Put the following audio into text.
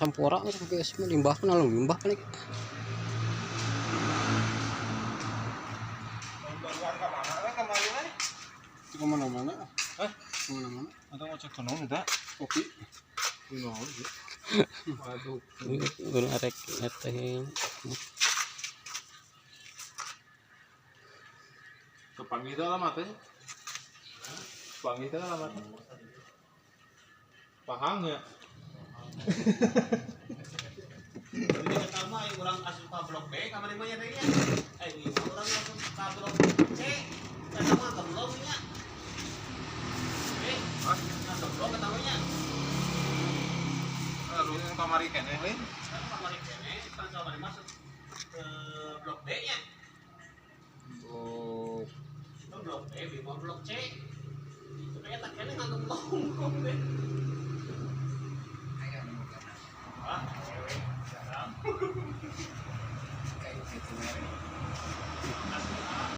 Sampora geus limbah kana limbah kana. Itu kemana-mana? Hah? Kemana-mana? Atau ngocek sono eta? Kopi. Kunaon sih? Waduh. Gunung arek eta Kepanggih teh alamatnya. Kepanggih teh alamatnya. Pahang ya? Jadi pertama aing urang asup ka blok B kamari mah nya teh nya. Aing mah urang asup ka blok C. Eta mah gemblong nya. Eh, Hah? nah gemblong eta mah nya. Lu yang kamari keneh lain. Kan kamari keneh, kan kamari masuk ke blok B nya. Oh, Itu blok B, B mah blok C. Tapi eta keneh ngagemblong deh. Ah, cewek. Jarang.